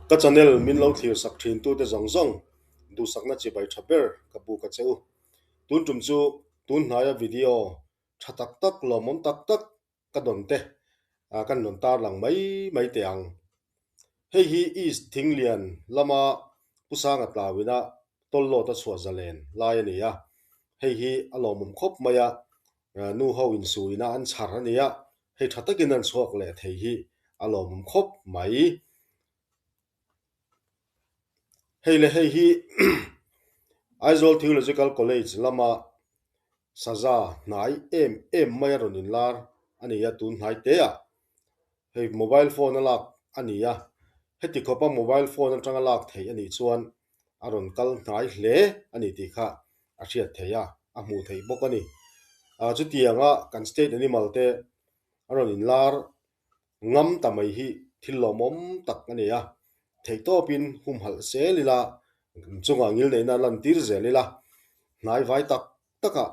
Ka channel min lo thlir sak thin tute zawng zawng duhsakna chibai tha ber ka buk a che u. Tun tum chu tun hnaia video tha tak tak lawmawm tak tak ka dawn te kan rawn tarlang mai mai teh ang. Hei hi East Thinglian lama Pu Sanga tlauina tawllawt a chhuah zalen lai a ni a, hei hi a lawmawm khawp mai a, nu ho insuina an chhar a ni a, hei tha takin an chhuak leh thei hi a lawmawm khawp mai. Hei leh hei hi Aizawl Theological College lama saza hnai em em mai a rawn inlar a ni a, tun hnai te ah hei mobile phone a lak a ni a, heti khawpa mobile phone atanga lak theih a nih chuan a rawn kal hnai hle a ni tih kha a hriat theih a, a hmuh theih bawk a ni. Ah chutianga kan state animal te a rawn inlar ngam ta mai hi thil lawmawm tak a ni a, theihtawpin humhalh zel ila, chungah ngilneihna lantir zel ila, hnai vai tak takah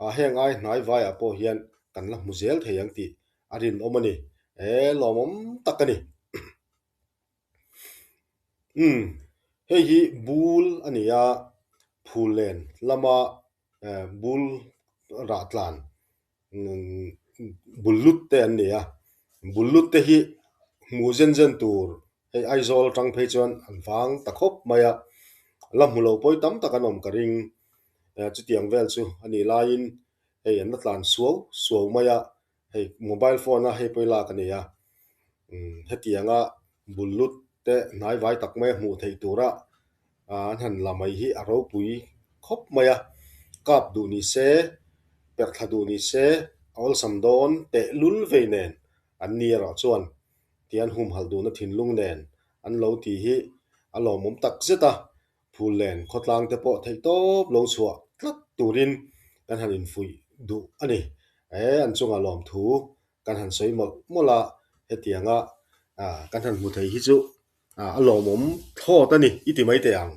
ah heng ai hnai vaiah pawh hian kan la hmu zel thei ang tih a rinawm a ni. E lawmawm tak a ni. Umm hei hi bul a ni a, phul len lama bul rah tlan bul lut te an ni a, bul lut te hi hmuh zen zen tur hei Aizawl atang phei chuan an vang ta khawp mai a, la hmu lo pawi tam tak an awm ka ring. Chutiang vel chu a nih laiin hei an la tlan suau suau mai a, hei mobile phone a hei pawi lak a ni a, hetianga bul lut te hnai vai tak mai a hmuh theih tura an han la mai hi a ropui khawp mai a, kap duh ni se, perh thla duh ni se a awlsam dawn teh lul vei nen an ni erawh chuan tian humhalh duhna thinlung nen an lo tih hi a lawmawm tak zet a. Phul len khawtlang te pawh theih tawp lo chhuah tlat turin kan han infuih duh a ni. E, an chungah lawmthu kan han sawi mawlh mawlh a, hetianga kan han hmu thei hi chu a lawmawm thlawt a ni i ti mai teh ang.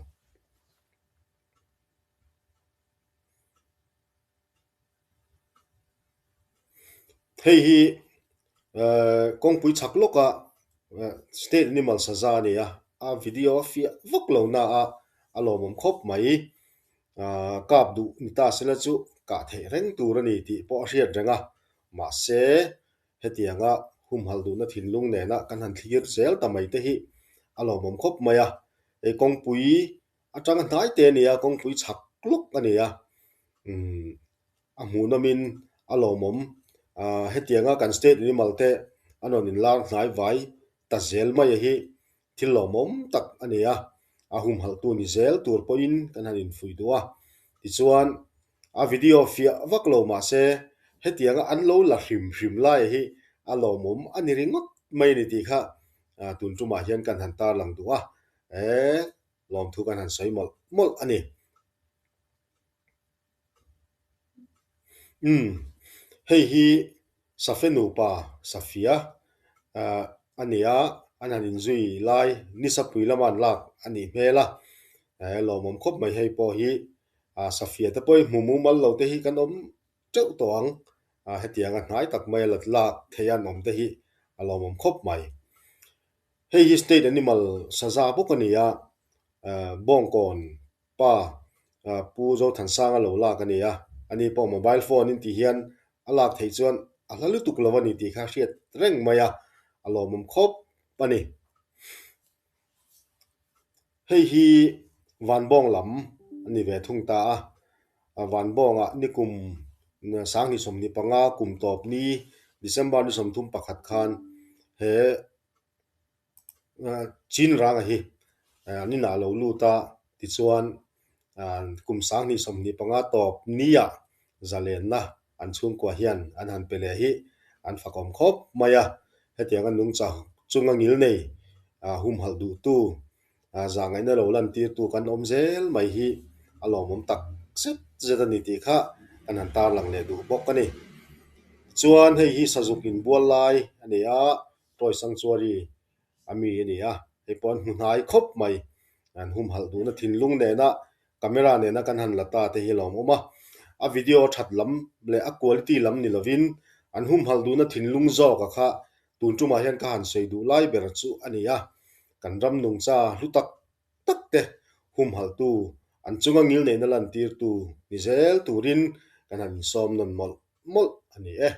Hei hi kawngpui chhak lawka state animal saza a ni a, a video a fiah vak lo na a, a lawmawm khawp mai. Kap duh ni ta sela chu kah theih reng tur a ni tih pawh a hriat reng a, mahse hetianga humhalh duhna thinlung nena kan han thlir zel ta mai te hi a lawmawm khawp mai a. Hei kawngpui atanga hnai te a ni a, kawngpui chhak lawk a ni a, umm a hmuhnawmin a lawmawm. Ahh hetianga kan state animal te an rawn inlar hnai vai ta zel mai a hi thil lawmawm tak a ni a, a humhalhtu ni zel tur pawhin kan han infuih duh a. Tichuan a video fiah vak lo mahse hetianga an lo la hrim hrim lai hi a lawmawm a ni ringawt mai a ni tih kha tun tumah hian kan han tarlang duh a. Eee lawmthu kan han sawi mawlh mawlh a ni. Umm, hei hi Safe nupa Safia ah a ni a, an han inzui lai Nisapui lama an lak a nih hmel a, eh lawmawm khawp mai hei pawh hi ah Safia te pawh hi hmu mumal lo te hi kan awm teuh tawh ang, ah hetianga hnai tak mai a la lak theih a an awm te hi a lawmawm khawp mai. Hei hi state animal saza bawk a ni a, Bawngkawn pa Pu Zothansanga lo lak a ni a, ani pawh mobile phone in tih hian a lak theih chuan a hla lutuk lo a ni tih kha hriat reng mai a, a lawmawm khawp a ni. Hei hi Vanbawng lam a ni ve thung ta a, Vanbawngah nikum 2025 kum tawp ni December ni 31 khan he Chin ranga hi an inah a lo lut a, tichuan kum 2025 tawp nia zalenna an chhungkua hian an han pe leh hi an fakawm khawp mai a, hetianga nungcha chunga ngil nei humhalh duhtu zahngaihna lo lantirtu kan awm zel mai hi a lawmawm tak zet zet a ni tih kha kan han tarlang leh duh bawk a ni. Tichuan hei hi sazuk inbual lai a ni a, Toy Sanctuary a mi a ni a, hei pawh an hmu hnai khawp mai. An humhalh duhna thinlung nena camera nena kan han la ta te hi a lawmawm a, a video a that lam leh a quality lam ni lovin an humhalh duhna thinlung zawka kha tun tumah hian ka han sawi duh lai ber chu a ni a. Kan ram nungcha hlu tak tak te humhalhtu, an chunga ngilneihna lantirtu ni zel turin kan han insawm nawn mawlh mawlh a ni e.